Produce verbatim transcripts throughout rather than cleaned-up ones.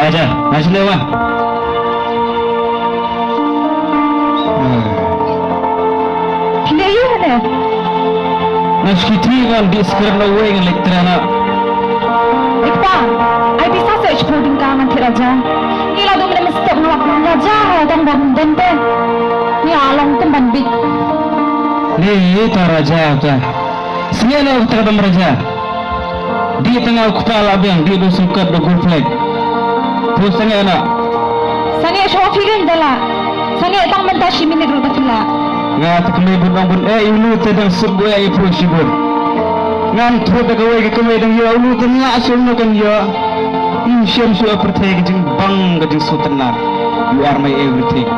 Aja, na sini wan. Phi dei ïa ne? Na sini wan di skren na wei ngan lek trana. Ekta, ai bisa se chpur ding ka ngan thira ja. Ni la dum ne mesti ngawak ngan ja ha dang bom den te. Ni along kum ban bit. Ni ta raja ta. Sngewna u kata ka dam raja. Dih tang u kpa la biang, dih du sngewkat da gur flag. Phu sngewna. Sangeh shuwa phi kein da lah. Sangeh tang mynta shi minit ruh da phi lah. Nga te kmie bun ong bun eh ïa u nu te dang suk gu eh ïa phu shibun. Ngan thut da kawei ka kmie dang ïa u nu te lah sum nu kan ïa. Ym shem shuwa pyrthei ka jingbang ka jingsngewtynnat. You are my everything.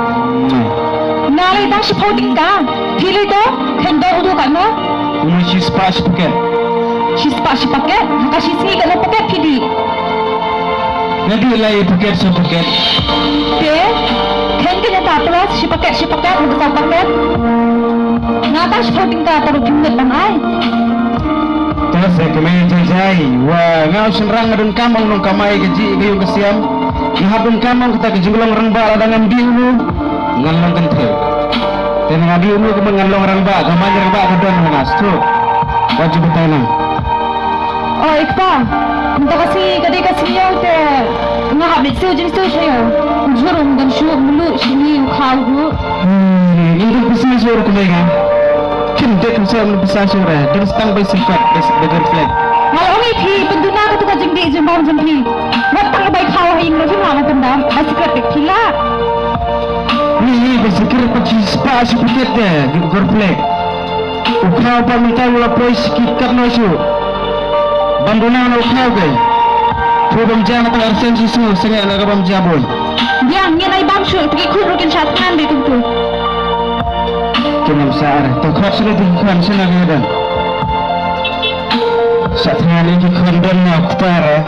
Nga lei dang shiphew tyngka. Phi lei to, khyndew u dei katno? Uni shi spah shi paket. Shi spah shi paket? Ha ka shi sngi katno paket phi dih? Nga dih lai paket sa paket. Te, khyndew kane ta plus shi paket shi paket, ha ka sa paket. Nga ta shiphew tyngka ta ruh phi mut ban ai. Te sa kmie jai jai, wa nga u shynrang nga donkam ong nongkamai ka jingïaseng ka siam. Nga hap donkam ong kata ka jinglong rangbah lada ngam dih uni. Ngan long kynthei. Te nga dih uni kumne ngan long rangbah, ka man rangbah ka don hana stu. Wat ju batai nang. O i kpa, mynta ka sngi ka dei ka sngi ïew te nga hap leit siew jingsiew sha ïew. U jhur um don shuh, mluh shini u khaw ruh. Hmm, ngi don pisa shuh ruh kumne nga. Kim dei kim shuh, ngi pisa shuh re. Don stang bai sifat, bai sifat bai flag. Nga la ong ïa phi, pynduna katu ka jingdih jingbam jong phi. Wat tang bai khaw ha ïing ruh phim lah ban pyndam, bai secret bad phi lah. Ni, ni, bai secret pat shi spah shi paket te, gur flag. U khaw pat mynta u la poi shi ki katno shuh. Ban duna na u khaw kai. Phi bam ja na tang arsen shi shuh, sngewna ka bam ja bun. Biang, ngin ai bam shuh, te ki khun ruh kin shah thngan dei kumtu. Kin ym shah re, to khot shuh te ki khun shuh na ki don. Shah thngan ïa ki khun don na ktar re.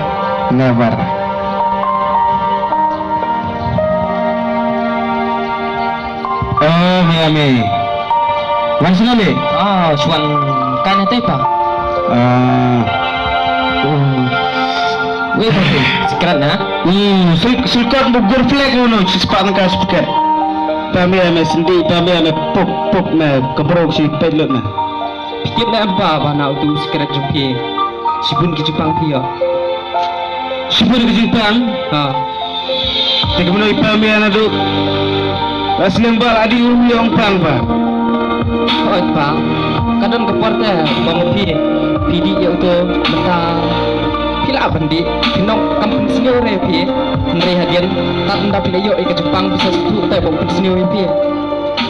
Never. Oh, me, me. Wan sini le. Ah, shuan kan ate pa. Ah. Oh. Wei pa tu, secret na? Hmm, sil-, silkot bu gur flag unu, shi spah tyngka shi paket. Pa me, me sendi, pa me, me pok, pok me, kebrok shi pet lut me. Phi tip ne em pa ba na utu u secret jong phi. Shibun ki jingpang phi ïa. Shibun ki jingpang? Ha. Te kumno i pang ïa naduh. Ba snem ba la dih u ïong pang ba. Oi pa. Ka don ka por te ba ma phi. Phi dih ïa utu mynta. Phi lah ban dih. Phi nong kam pynsniew re phi. Hynrei hadien. Tat ynda phi la ïoh ïa ka jingpang phi sa sngewthuh te ba u pynsniew ïa phi.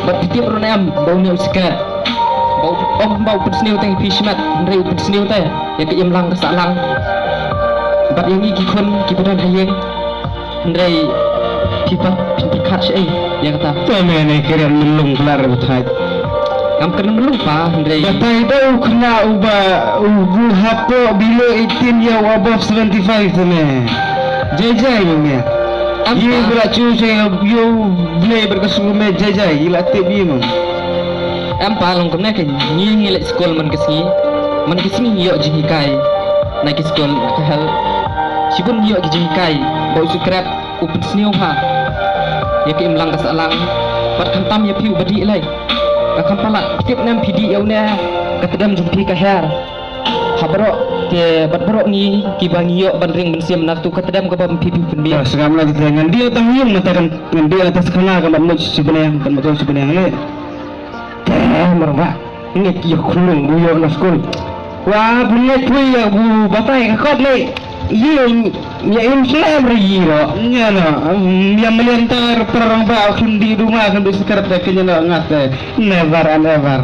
Bad phi tip ruh ne em ba une u secret. Ba u, ym ba u pynsniew tang ïa phi shimet, hynrei u pynsniew te ïa ka imlang ka sahlang. Bad ïa ngi ki khun kiba don ha ïing, hynrei phi pat phin pyrkhat shaei ïa kata. Te me ne kren mlung klar ba thait. Ngam kren mlung pa, hynrei. Batai da u khynnah uba u bu hapoh below eighteen ïa u above seventy-five te me. Jai jai me. Em pa. Ïa ba la chu ïa u Blei bad ka sngewbha me jai jai ïa la tip ïa me. Em pa long kumne kein, ngi ngi leit skul man ka sngi. Man ka sngi ngi ïoh jinghikai na ki skul na ka hel. Shibun ngi ïoh ki jinghikai ba u secret u pynsniew ha ïa ka imlang ka sahlang. Bad khamtam ïa phi uba dih lei. Ka kham palat, phi tip ne em phi dih ïa une ka tdem jong phi ka her. Ha baroh te bad baroh ngi kiba ngi ïoh ban ring mynsiem na katu ka tdem kaba phi phi pynmih. Te sngap na te ngan dih tang ïing mynta kan ngan dih na te skana kan ban mut shi bneng kan mut shi bneng lei. Te marwah. Ngi ki khulung bu ïoh na skul. Wa bu ngi pui ïa bu batai ka kot lei. Ïa ïa im slem ri ro. Nya na ïa melian tar perang ba khun di duma khun di sekar te kenya na ngat te. Never and ever.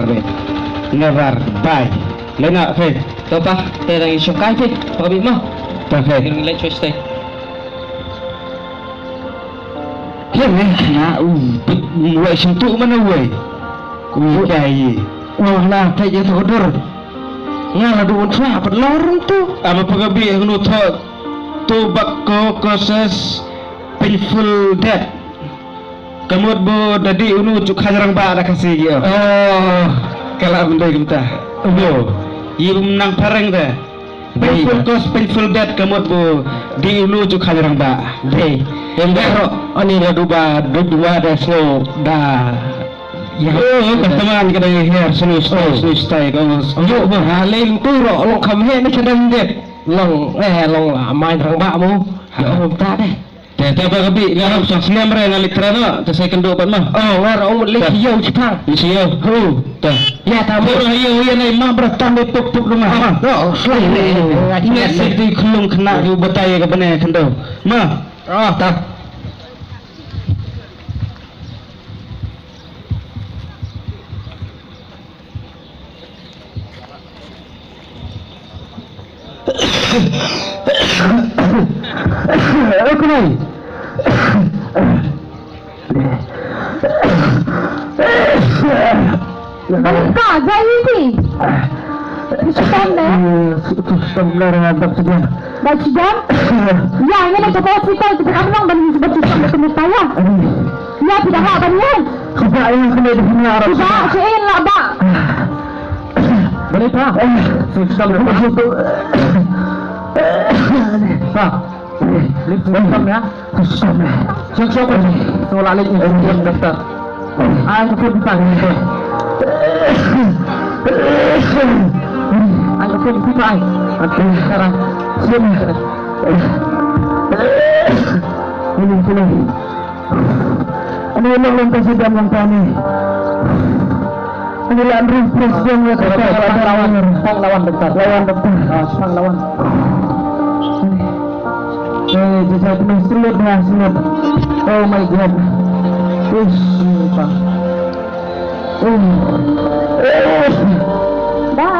Never. Bye. Lei na fe. To pa, te dang i shong kai te. Pa bi ma. Pa fe. Ngi leit choi stay. Kene na u wei shyntu mana wei. U kai. U na te je to dur. Nga la du un chwa pat lor tu. Aba pagabi hnu tho tobacco causes painful death. Kamut bu dadi unu ju khajarang ba da kasi gi. Oh, kala bendai kumta. Bo. Yi bum nang pareng da. Painful cause, painful death ka mut ba dei u nu ju kha rangbah. Dei. Ïa nga ruh, ani la duba, duba da sngew da. Ya. Oh, ka teman ka dang hiar snu stai, snu stai ka. Oh, ba ha lei tu ruh long kham he ni ka dang dep. Long, eh, long la main rangbah mo. Ya, oh, ta deh. Te, te ba ka bih, nga ruh sa snem re nga leit tren, te sa ïakynduh bad ma. Oh, nga ruh ong leit ïew shipang. Leit ïew. Ho. Te. Ïa, ta mo. Te ruh ïew, ïa, nai ma bra tam de pup pup ruh ma. Ma. Oh, slai. Nga sik di khunlung khynnah ki u batai ïa ka bnai khyndew. Ma. Oh, ta. Ka jai iti. Stom ne? Stom ne, dap sedian. Dap sedian? Ya, ini ke hospital, kita kan bilang ban, ban stom ke mutaya. Ya, tidak apa, ban ya. Kita ini kena di sini, Arab. Tidak, sini lah, Pak. Boleh, Pak? Stom, Pak. Pak. Lip stom ya. Stom ya. Siap, siap. Tolak lagi. Doktor. Ai, ka phone pipa ni. Ai, ka phone pipa ai. Okey, sekarang. Sini. Ini, sini. Ani long long ka sdang long tani. Ani la Andrew Prince jong ya ka lawan, lawan doktor. Lawan doktor. Ah, lawan. Eh, jajai pynah selut na selut. Oh my God. Uish. Oh. Ba.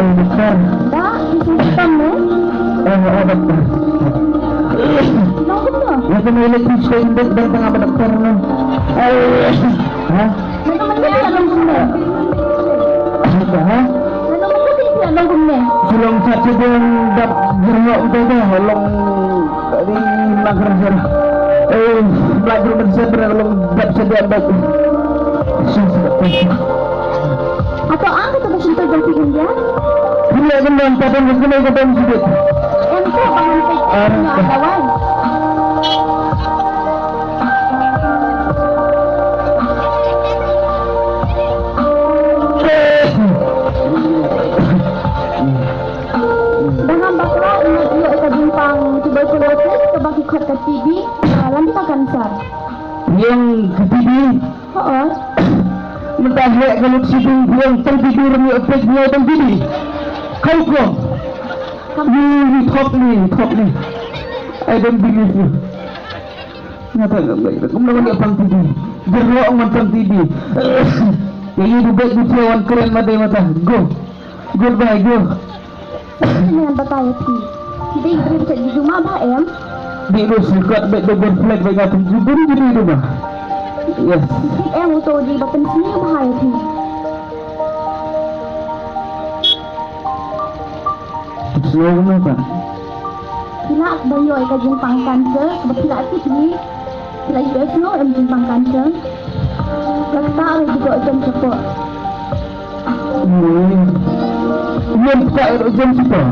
Oh, doktor. Ba, isi hitam ne? Oh, oh, doktor. Nang kumno? Ya, kami lagi check dek dan tengah doktor ne. Oh. Ha? Nano mynta phi la long kumne? Mynta, ha? Nano mynta phi la long kumne? Shu long sat sha dong dap jyrngok mynta, long ri nang kren sha. Eh, mlai jyrngok mynta sha dong long dap sha dong dap. Shu sha. Ato ang kata ba shinto jong phi India? Phi la kena kata ba kena kata ba shinto. Em ko ba han phi kena dawai. Ba ngam bakla, nga ïoh ïa ka jingpang tuberculosis kaba ki khot ka T B, ah, lane ka cancer. Ïa ka T B? Hooid. Mynta heh ka lut shibun, ïa tang T B, ïa peit ïa tang T B. Kau ko. Kam- You, you talk me, you talk me. I don't believe you. Nga ta ngam ngai, kumno ngan pang T B. Jyrngok ngan pang T B. Ïa, ïa, du bad du wan kren ma dei mata. Go. Goodbye, go. Ngan batai ïa phi. Dei briew te di duma ba em. Dei du sukot bad du gon flag bad nga pun jubun di duma. Yes. Di em uto di ba pynsniew ba ïa phi. Sniew kumno ka? Phi lah ba ïoh ïa ka jingpang cancer, ba phi lah tip hi. Phi lah ïoh sniew em jingpang cancer. Lah kata ri jubok jem jubok. Hmm. Jem jubok jem jubok.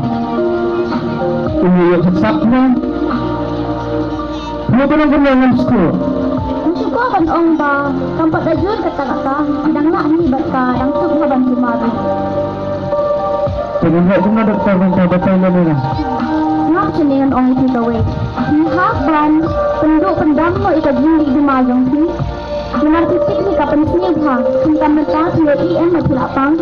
Jem jubok sap sap na. Mo ba nang kynmaw ngam sngewthuh. Ngam sngewthuh ban ong ba kam pat da jur kata kata, ki dang lah hi bad ka dang suk ha ban sumar. Te ngan ïoh kumno doktor ban batai lem ïa nga? Ngap shane ngan ong ïa phi kawei. Phi hap ban pynduh pyndam noh ïa ka jingdih duma jong phi. Namar phi tip hi ka pynsniew bha, khamtam mynta phi ïohi em ba phi la pang.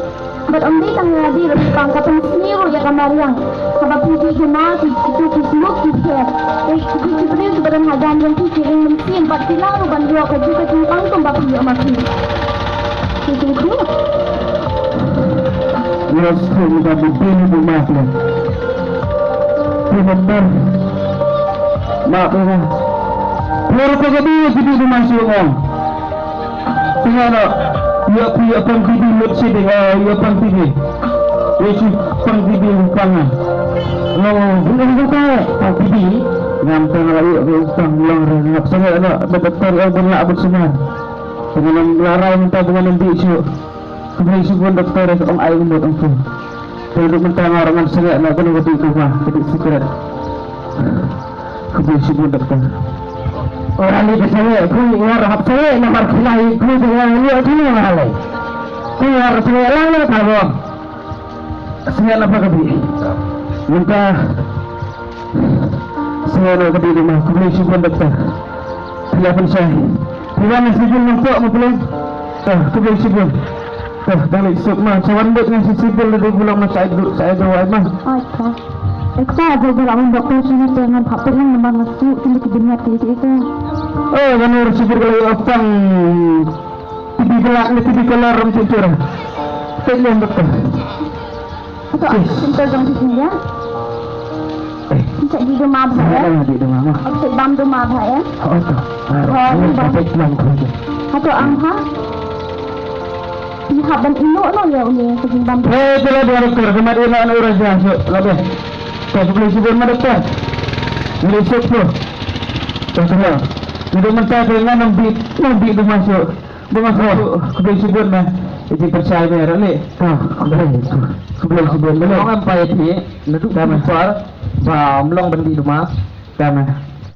Bad ym dei tang ïa dei ruh pang, ka pynsniew ruh ïa ka mariang. Haba phi dih duma ki, ki, ki smok ki pher. Te ki, ki briew kiba don hajan jong phi ki ring mynsiem bad ki lah ruh ban ïoh ka jingkyrkhu pang kumba phi ïoh ma phi. Ki jingkyrkhu. Ïa sngewthuh ïa ka bym dei ruh ma phi. Phi doktor. Ma phi. Phi ruh ka dei ki dih duma shu ong. Sngewno, ïa phi ïa pang T B lut shading, ah, ïa pang T B. Ïa phi pang T B pang ah. Oh, bukan bukan pang T B. Ngam tang la ïa phi pang long re ngap sngewno, ba doktor ïa bun la bun sumar. Sngewno la rai mynta bukan nanti shu. Khublei shibun doktor ong ai umut ong phi. Te duk mynta nga ruh ngan sangeh na kane ka dih duma, ka dih sikret. Khublei shibun doktor. Ora lei ka sangeh, khublei, nga ruh hap sangeh namar khie la ïa khublei jong nga ïa kane nga lei. Te nga ruh sangeh lang na ka bor. Sngewbha ka bih. Mynta sngewbha ka bih ma, khublei shibun doktor. Phi la pynshai. Phi wan na sibul nongpok ma phi. Ah, khublei shibun. Ah, dang leit suk ma, sa wan bad ngan sibul da bulang ma sa ai du, sa ai dawai ma. Acha. Ekta aja bulang doktor sini te ngan pha pynlang namar nga suk sini ki dunia ti ti te. Oh, ngan ur sibul ka la ïa pang. Tibi kelak ni tibi kelar ram cucur. Peit lem doktor. Ato, ah, center jong di sini ya. Eh. Cak di duma bha ya. Di duma mah. Cak bam duma bha ya. Oh, to. Oh, ini bam. Cak bam tu. Ato ang ha. Di ha ban ino no ya uni cak bam. Eh, tu lah dia doktor. Kemat ino no raja. So, lah deh. Tu boleh sibuk ma doktor. Boleh sibuk tu. Tu tu lah. Jadi mentah tu ngan nambi, nambi duma so. Ba nga khublei shibun me. Iti pyrshai me rale. Ah, khublei. Khublei shibun me. Ong em pai phi, naduh phi par ba mlong ban dih duma. Tama.